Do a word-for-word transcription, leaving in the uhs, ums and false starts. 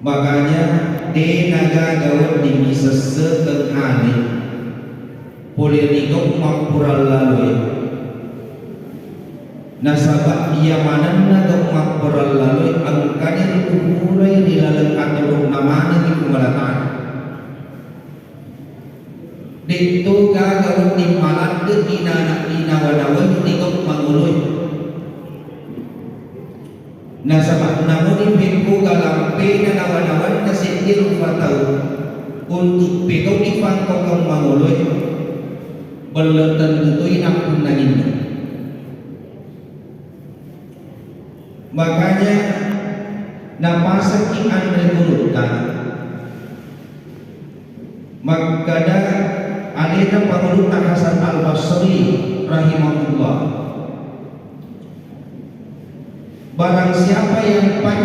Makanya, de' nagaga wedding isessekeng ale pole ri gau mappurallaloe. Nasaba iya manenna gau mappurallaloe engkani rikuburai ri laleng atoro'na manengngi Puang Allah Ta'ala. De'to gaga wedding maladde inana-, inawa-nawai ri gau mangoloe. Nasaba namuni pekkoga lampena nawa-nawanna seddi rupa tau untuk pegau'i pangkaukeng mangoloe, belle tentu toi nappunnanginna. Makanya, napasengki anre gurutta makkada, alena pangulutta Hasan Al-Basri rahimahullah, barang siapa yang panjang